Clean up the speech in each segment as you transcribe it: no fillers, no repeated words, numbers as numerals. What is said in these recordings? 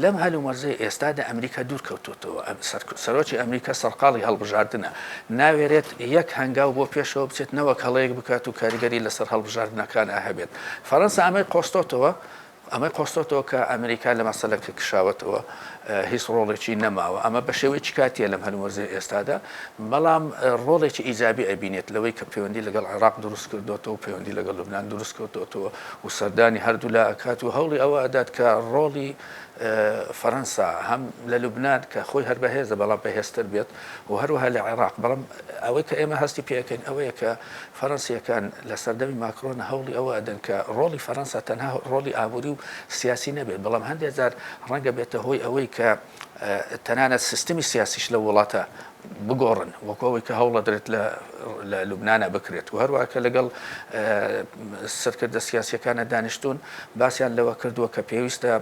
لەم هەلومەرجەی ئێستادا ئەمریکا دوور کەوتۆتەوە، سەرۆکی ئەمریکا سەرقاڵی هەڵبژاردنە، ناوێرێت یەک هەنگاو بۆ پێشەوە بچێت نەوەک هەڵەیەک بکات و کاریگەری لەسەر هەڵبژاردنەکان هەبێت. فەرەنسا ئەمەی قۆستۆتەوە، ئەمەی قۆستۆتەوە کە ئەمریکا لە مەسەلەکە کشاوەتەوە، هیچ ڕۆڵێکی نەماوە، ئەمە بە شێوەیەکی کاتییە لەم هەلومەرجەی ئێستادا، بەڵام ڕۆڵێکی ئیجابی ئەبینێت لەوەی کە پەیوەندی لەگەڵ عێراق دروست کردۆتەوە و پەیوەندی لەگەڵ لوبنان دروست کردۆتەوە و سەردانی هەردوولا ئەکات و هەوڵی ئەوە ئەدات کە ڕۆڵی فەرەنسا هەم لە لوبنان کە خۆی هەر بەهێزە بەڵام بەهێزتر بێت و هەروەها لە عێراق. بەڵام ئەوەی کە ئێمە هەستی پێ ئەکەین ئەوەیە کە فەرەنسییەکان لە سەردەمی ماکرۆن هەوڵی ئەوە ئەدەن کە ڕۆڵی فەرەنسا تەنها ڕۆڵی ئابووری و سیاسی نەبێت، بەڵام هەندێک جار ڕەنگە بێتە هۆی ئەوەی کە تەنانەت سیستمی سیاسیش لەو وڵاتە بگۆڕن، وەکو ئەوەی کە هەوڵەدرێت لە لوبنانا بکرێت و هەروەها کە لەگەڵ سەرکردە سیاسییەکانە دانیشتوون باسیان لەوە کردووە کە پێویستە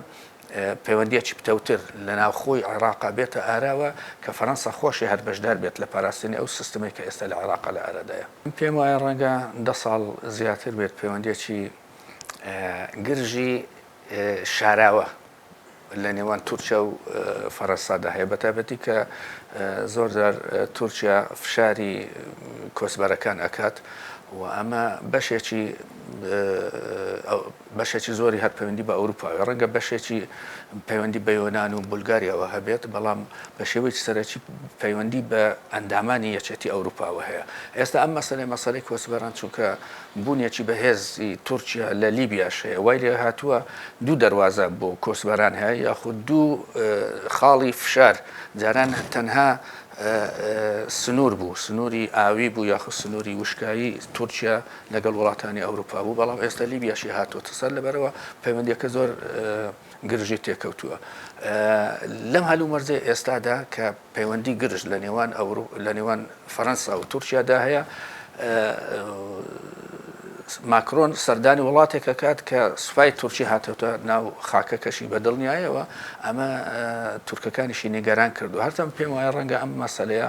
پەیوەندییەکی پتەوتر لە ناوخۆی عێراقا بێتە ئاراوە کە فەرەنسا خۆشی هەر بەشدار بێت لە پاراستنی ئەو سیستمەی کە ئێستا لە عێراقا لە ئارادایە. من پێم وایە ڕەنگە دە ساڵ زیاتر بێت پەیوەندییەکی گرژی شاراوە لە نێوان تورکیا و فەرەنسادا هەیە، بەتایبەتی کە زۆر جار تورکیا فشاری کۆچبەرەکان ئەکات و ئەمە بەشێکی بەشێکی زۆری هەر پەیوەندی بە ئەوروپاوە، ڕەنگە بەشێکی پەیوەندی بە یۆنان و بولگاریاوە هەبێت، بەڵام بە شێوەیەکی سەرەکی پەیوەندی بە ئەندامانی یەکێتی ئەوروپاوە هەیە. ئێستا ئەم مەسەلەی مەسەلەی کۆچبەران چونکە بوونێکی بەهێزی تورکیا لە لیبیاش هەیە، وای لێهاتووە دوو دەروازە بۆ کۆچبەران هەیە یاخود دوو خاڵی فشار، جاران تەنها سنوور بوو، سنووری ئاوی بوو یاخود سنووری وشکایی تورکیا لەگەڵ وڵاتانی ئەوروپا بوو، بەڵام ئێستا لیبیاشی هاتووەتە سەر، لەبەرئەوە پەیوەندییەکە زۆر گرژی تێکەوتووە. لەم هەلومەرجەی ئێستادا کە پەیوەندی گرژ لە نێوان ئەورو لە نێوان فەرەنسا و تورکیادا هەیە، ماکرۆن سەردانی وڵاتێک ئەکات کە سوپای تورکی هاتۆتە ناو خاکەکەشی، بە دڵنیایەوە ئەمە تورکەکانیشی نیگەران کردووە. هەرچەند پێم وایە ڕەنگە ئەم مەسەلەیە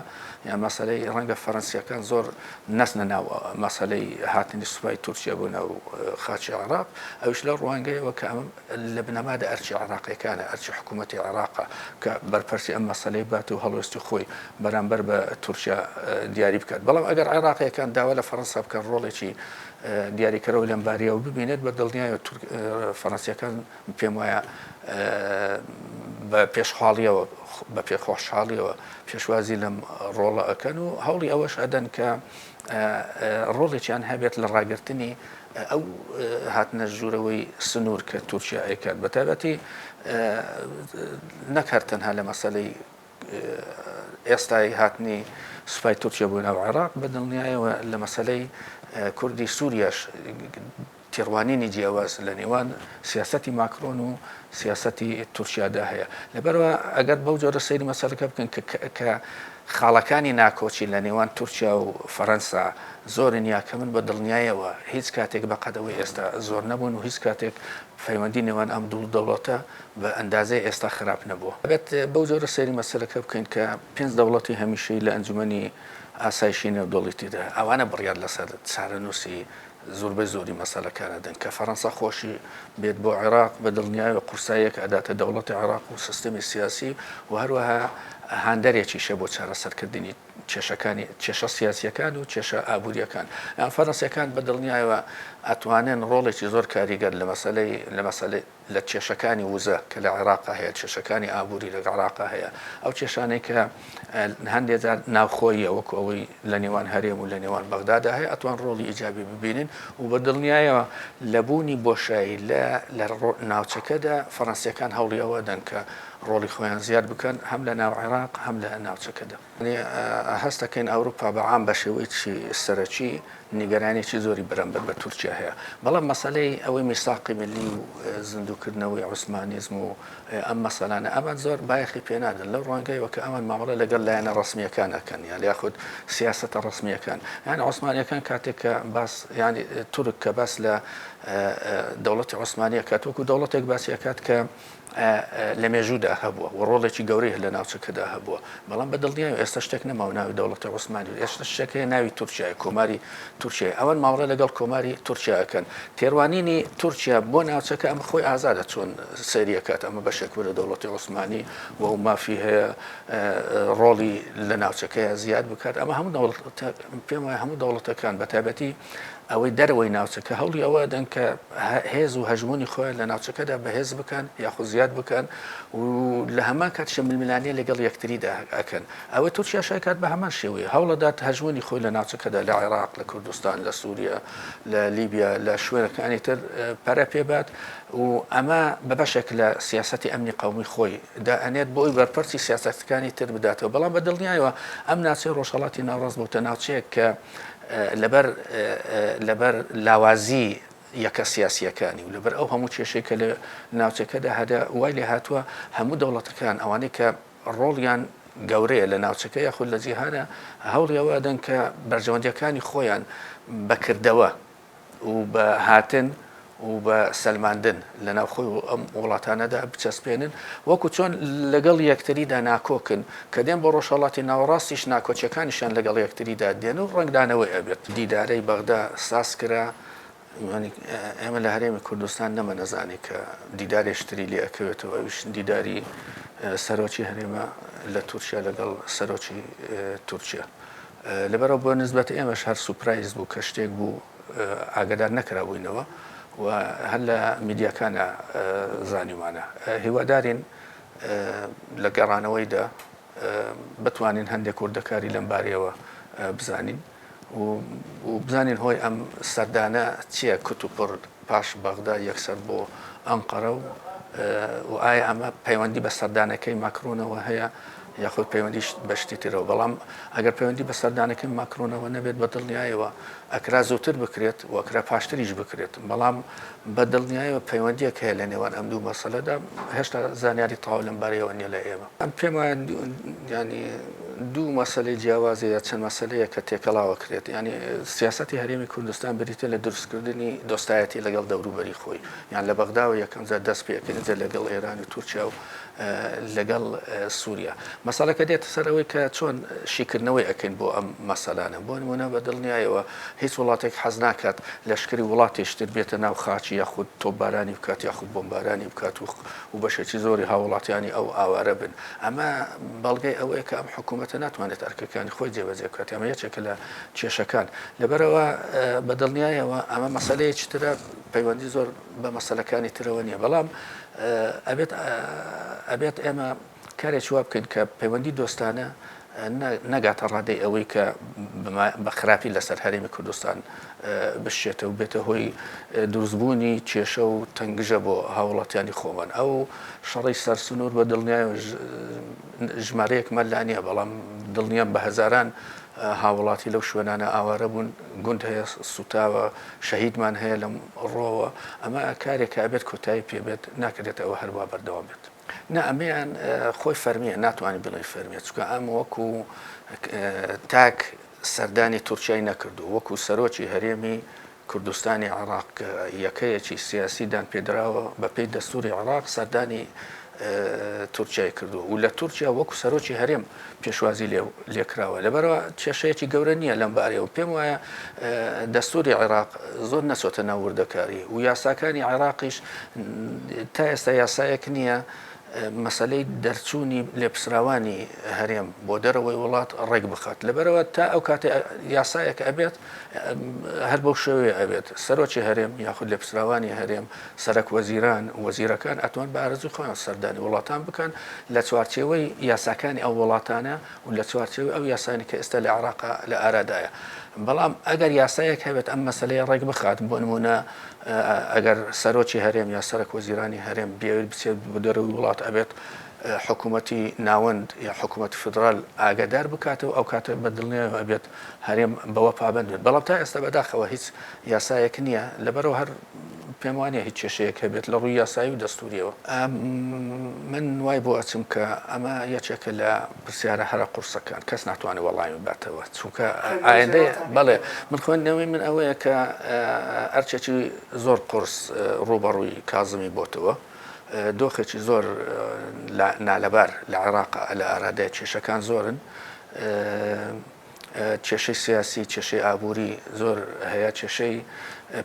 یان مەسەلەی ڕەنگە فەرەنسییەکان زۆر نەچنە ناو مەسەلەی هاتنی سوپای تورکیا بۆ ناو خاکی عێراق، ئەویش لەو ڕوانگەیەوە کە ئەمە لە بنەمادا ئەرکی عێراقییەکانە، ئەرکی حکوومەتی عێراقە کە بەرپەرچی ئەم مەسەلەی بات و هەڵوێستی خۆی بەرامبەر بە تورکیا دیاری بکات. بەڵام ئەگەر عێراقییەکان داوا لە فەرەنسا بکەن ڕۆڵێکی دیاریکەرەوە لەم باریەوە ببینێت، بە دڵنیایەوە فەرەنسییەکان پێم وایە بە پێشخاڵیەوە بە پێخۆشحاڵیەوە پێشوازی لەم ڕۆڵە ئەکەن و هەوڵی ئەوەش ئەدەن کە ڕۆڵێکیان هەبێت لە ڕاگرتنی ئەو هاتنە ژوورەوەی سنوور کە تورکیا ئەیکات بە تایبەتی نەک هەر تەنها لە مەسەلەی ئێستای هاتنی سوپای تورکیا بۆ ناو عێراق بە دڵنیایەوە لە مەسەلەی کوردی سووریاش تێڕوانینی جیاواز لە نێوان سیاسەتی ماکرۆن و سیاسەتی تورکیادا هەیە. لەبەرئەوە ئەگەر بەو جۆرە سەیری مەسەلەکە بکەن کە خاڵەکانی ناکۆکی لە نێوان تورکیا و فەرەنسا زۆرن یا کەمن بە دڵنیایەوە هیچ کاتێک بە قەد ئەوەی ئێستا زۆر نەبوون و هیچ کاتێک پەیوەندی نێوان ئەم دوو دەوڵەتە بە ئەندازەی ئێستا خراپ نەبووە. ئەبێت بەو جۆرە سەیری مەسەلەکە بکەین کە پێنج دەوڵەتی هەمیشەیی لە ئەنجومەنی ئاسایشی نێودەوڵەتیدا ئەوانە بڕیار لەسەر چارەنووسی زۆربەی زۆری مەسەلەکان ئەدەن کە فەرەنسا خۆشی بێت بۆ عێراق بە دڵنیایەوە قورساییەک ئەداتە دەوڵەتی عێراق و سیستەمی سیاسی و هەروەها هاندەرێکیشە بۆ چارەسەرکردنی کێشەکانی کێشە سیاسیەکان و کێشە ئابووریەکان یان فەرەنسیەکان بە دڵنیایەوە ئەتوانن ڕۆڵێکی زۆر کاریگەر لە مەسەلەی لە مەسەلەی لە کێشەکانی وزە کە لە عێراقا هەیە، کێشەکانی ئابووری لە عێراقا هەیە، ئەو کێشانەی کە هەندێ جار ناوخۆییە وەکو ئەوەی لە نێوان هەرێم و لە نێوان بەغدادا هەیە، ئەتوان ڕۆڵی ئیجابی ببینن و بە دڵنیایەوە لە بوونی بۆشایی لە لە ناوچەکەدا فەرەنسییەکان هەوڵی ئەوە ئەدەن کە ڕۆڵی خۆیان زیاد بکەن هەم لە ناو عێراق هەم لە ناوچەکەدا. هەست دەکەین ئەوروپا بە عام بە شێوەیەکی سەرەکی نیگەرانیی زۆری بەرامبەر بە تورکیا هەیە، بەڵام مەسەلەی ئەوەی میساقی میللی و زیندووکردنەوەی عوسمانیزم و ئەم مەسەلانە ئەمان زۆر بایەخی پێ نادەن لەو ڕوانگەیەوە کە ئەوان مامەڵە لەگەڵ لایەنە ڕەسمییەکان ئەکەن یان یاخود سیاسەتە ڕەسمییەکان یان عوسمانییەکان کاتێک کە باس یان تورک کە باس لە دەوڵەتی عوسمانی ئەکات وەکو دەوڵەتێک باسی ئەکات کە لە مێژوودا هەبووە و ڕۆڵێکی گەورەی لە ناوچەکەدا هەبووە، بەڵام بە دڵنیایەوە ئێستا شتێک نەماوە ناوی دەوڵەتی عوسمانی بێت، ئێستا شتێک هەیە ناوی تورکیایە، کۆماری تورکیایە، ئەوان مامەڵە لەگەڵ کۆماری تورکیا ئەکەن. تێڕوانینی تورکیا بۆ ناوچەکە ئەمە خۆی ئازادە چۆن سەیری ئەکات، ئەمە بەشێک بوو لە دەوڵەتی عوسمانی و ئەو مافی هەیە ڕۆڵی لە ناوچەکەیا زیاد بکات، ئەمە هەموو دەوڵەتە پێم وایە هەموو دەوڵەتەکان بە تایبەتی ئەوەی دەرەوەی ناوچەکە هەوڵی ئەوە ئەدەن کە هێز و هەژموونی خۆیان لە ناوچەکەدا بەهێز بکەن یاخود زیاد بکەن و لە هەمان کاتیشە ململانێ لەگەڵ یەکتریدا ئەکەن. ئەوەی تورکیاش ئەکات بە هەمان شێوەیە هەوڵەدات هەژموونی خۆی لە ناوچەکەدا لە عێراق، لە کوردستان، لە سووریا، لە لیبیا، لە شوێنەکانی تر پەرە پێبات و ئەمە بە بەشێک لە سیاسەتی ئەمنی قەومی خۆی دائەنێت بۆ ئەوی بەرپەرچی سیاسەتەکانی تر بداتەوە. بەڵام بە دڵنیایەوە ئەم ناوچەی ڕۆژهەڵاتی ناوەڕاست بۆتە ناوچەیەک کە لەبەر لەبەر لاوازی یەکە سیاسییەکانی و لەبەر ئەو هەموو کێشەی کە لە ناوچەکەدا هەیە وای لێ هاتووە هەموو دەوڵەتەکان ئەوانەی کە ڕۆڵیان گەورەیە لە ناوچەکە یاخود لە جیهانە هەوڵی ئەوە ئەدەن کە بەرژەوەندیەکانی خۆیان بەکردەوە و بە هاتن و بە سەلماندن لە ناوخۆی ئەم وڵاتانەدا بچەسپێنن، وەکو چۆن لەگەڵ یەکتریدا ناکۆکن، کە دێن بۆ ڕۆژهەڵاتی ناوەڕاستیش ناکۆکیەکانیشیان لەگەڵ یەکتریدا دێن و ڕەنگدانەوەی ئەبێت. دیدارەی بەغدا ساز کرا، یانی ئێمە لە هەرێمی کوردستان نەمەنەزانی کە دیدارێکی تری لێ ئەکەوێتەوە، ئەویش دیداری سەرۆکی هەرێمە لە تورکیا لەگەڵ سەرۆکی تورکیا. لەبەرئەوە بۆ نسبەت ئێمەش هەر سوپرایز بوو کە شتێک بوو ئاگادار نەکرابووینەوە و هەر لە میدیاکانە زانیومانە. هیوادارین لە گەڕانەوەیدا بتوانین هەندێک وردەکاری لەم بارەیەوە بزانین و بزانین هۆی ئەم سەردانە چییە کتوپڕ پاش بەغدا یەکسەر بۆ ئەنقەرە و و ئایا ئەمە پەیوەندی بە سەردانەکەی ماکرۆنەوە هەیە یاخود پەیوەندی بە شتی ترەوە، بەڵام ئەگەر پەیوەندی بە سەردانەکەی ماکرۆنەوە نەبێت بە دڵنیایەوە ئەکرا زووتر بکرێت و ئەکرا پاشتریش بکرێت، بەڵام بە دڵنیایەوە پەیوەندییەک هەیە لە نێوان ئەم دوو مەسەلەدا، هێشتا زانیاری تەواو لەم بارەیەوە نییە لای ئێمە. پێم وایە یانی دوو مەسەلەی جیاوازە یا چەند مەسەلەیە کە تێکەڵاو ئەکرێت، یانی سیاسەتی هەرێمی کوردستان بریتیە لە دروستکردنی دۆستایەتی لەگەڵ دەوروبەری خۆی، یان لە بەغداوە یەکەم جار دەست پێ ئەکرێت، ئینجا لەگەڵ ئێران و تورکیا و لەگەڵ سووریا. مەسەلەکە دێتە سەر ئەوەی کە چۆن شیکردنەوەی ئەکەین بۆ ئەم مەسەلانە. بۆ نموونە بە دڵنیایەوە هیچ وڵاتێک حەز ناکات لەشکری وڵاتێکی تر بێتە ناو خاکی یاخود تۆپبارانی بکات یاخود بۆمبارانی بکات و و بەشێکی زۆری هاووڵاتیانی ئەو ئاوارە بن. ئەمە بەڵگەی ئەوەیە کە ئەم حکوومەتە ناتوانێت ئەرکەکانی خۆی جێبەجێ بکات. ئەمە یەکێکە لە کێشەکان. لەبەرئەوە بە دڵنیایەوە ئەمە مەسەلەیەکی ترە پەیوەندی زۆر بە مەسەلەکانی ترەوە نییە. بەڵام ئەبێت ئەبێت ئێمە کارێکی وا بکەین کە پەیوەندی دۆستانە نەگاتە ڕادەی ئەوەی کە بە خراپی لەسەر هەرێمی کوردستان بشێتە و بێتە هۆی دروستبوونی کێشە و تەنگژە بۆ هاوڵاتیانی خۆمان. ئەو شەڕەی سەر سنوور بە دڵنیایەوە ژمارەیەکمان لا نییە، بەڵام دڵنیام بە هەزاران هاوڵاتی لەو شوێنانە ئاوارە بوون، گوند هەیە سوتاوە، شەهیدمان هەیە لەم ڕۆوە، ئەمە کارێکە ئەبێت کۆتایی پێ بێت، ناکرێت ئەوە هەروا بەردەوام بێت. نا ئەمەیان خۆی فەرمیە ناتوانانی بڵێی فەرمیە چونکە ئەم وەکو تاک سەردانی تورکیای نەکردو وەکو سەرۆکی هەرێمی کوردستانی عێراق کە یەکەیەکی سیاسی دانپێدراوە بەپێی دەستوری عێراق سەردانی تورکیای کردووە و لە تورکیا وەکو سەرۆکی هەرێم پێشوازی لێکراوە لەبەرەوە کێشەیەکی گەورە نییە لەم بارەیەوە پێم وایە دەستوری عێراق زۆر نەچۆتە ناو وردەکاری و یاساکانی عێراقیش تا ئێستا یاسایەک نییە مەسەلەی دەرچوونی لێپسراوانی هەرێم بۆ دەرەوەی وڵات ڕێک بخات لەبەرەوە تا ئەو کاتێ یاسایەک ئەبێت هەر بەو شێوەیە ئەبێت سەرۆکی هەرێم یاخود لێپسراوانی هەرێم سەرەک وەزیران وەزیرەکان ئەتوان بە ئارەزووی خۆیان سەردانی وڵاتان بکەن لە چوارچێوەی یاساکانی ئەو وڵاتانە و لە چوارچێوەی ئەو یاسانی کە ئێستا لە عێراق لە ئارادایە بەڵام ئەگەر یاسایەک هەبێت ئەم مەسلەیە ڕێک بخات بۆ نمونە ئەگەر سەرۆکی هەرێم یا سەرەک وەزیرانی هەرێم بیەوێت بچێت بۆ دەرەوەی وڵات ئەبێت حکوومەتی ناوەند یا حکوومەتی فیدرال ئاگادار بکاتەوە ئەو کاتە بە دڵنیایەوە ئەبێت هەرێم بەوە پابەند بێت بەڵام تا ئێستا بەداخەوە هیچ یاسایەک نییە لەبەرەوە هەر پێم وانیە هیچ کێشەیەک هەبێت لە ڕووی یاسایی و دەستوریەوە. من وای بۆ ئەچم کە ئەمە یەکێکە لە پرسیارە هەرە قورسەکان کەس ناتوانێت وەڵامی باتەوە چونکە ئایندەی بەڵێ من خوێندنەوەی من ئەوەیە کە ئەرکێکی زۆر قورس ڕووبەڕووی کازمی بۆتەوە. دۆخێکی زۆر نالەبار لە عێراق لە ئارادایە، کێشەکان زۆرن، کێشەی سیاسی، کێشەی ئابووری زۆر هەیە، کێشەی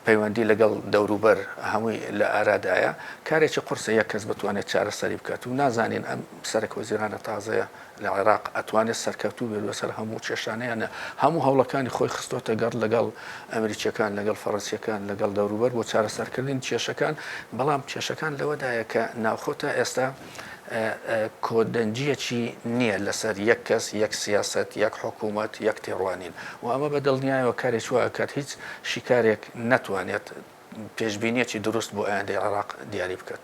پەیوەندی لەگەڵ دەوروبەر هەمووی لە ئارادایە، کارێکی قورسە یەک کەس بتوانێت چارەسەری بکات و نازانین ئەم سەرەک وەزیرانە تازەیە لە عێراق ئەتوانێت سەرکەوتوو بێت بەسەر هەموو کێشانە یان نا، هەموو هەوڵەکانی خۆی خستۆتە گەڕ لەگەڵ ئەمریکیەکان، لەگەڵ فەڕەنسیەکان، لەگەڵ دەوروبەر بۆ چارەسەرکردنی کێشەکان، بەڵام کێشەکان لەوەدایە کە ناوخۆ تا ئێستا کۆدەنگیەکی نییە لەسەر یەک کەس، یەک سیاسەت، یەک حکوومەت، یەک تێڕوانین و ئەمە بە دڵنیایەوە کارێکی وا ئەکات هیچ شیکارێک نەتوانێت پێشبینیەکی دروست بۆ ئایندەی عێراق دیاری بکات.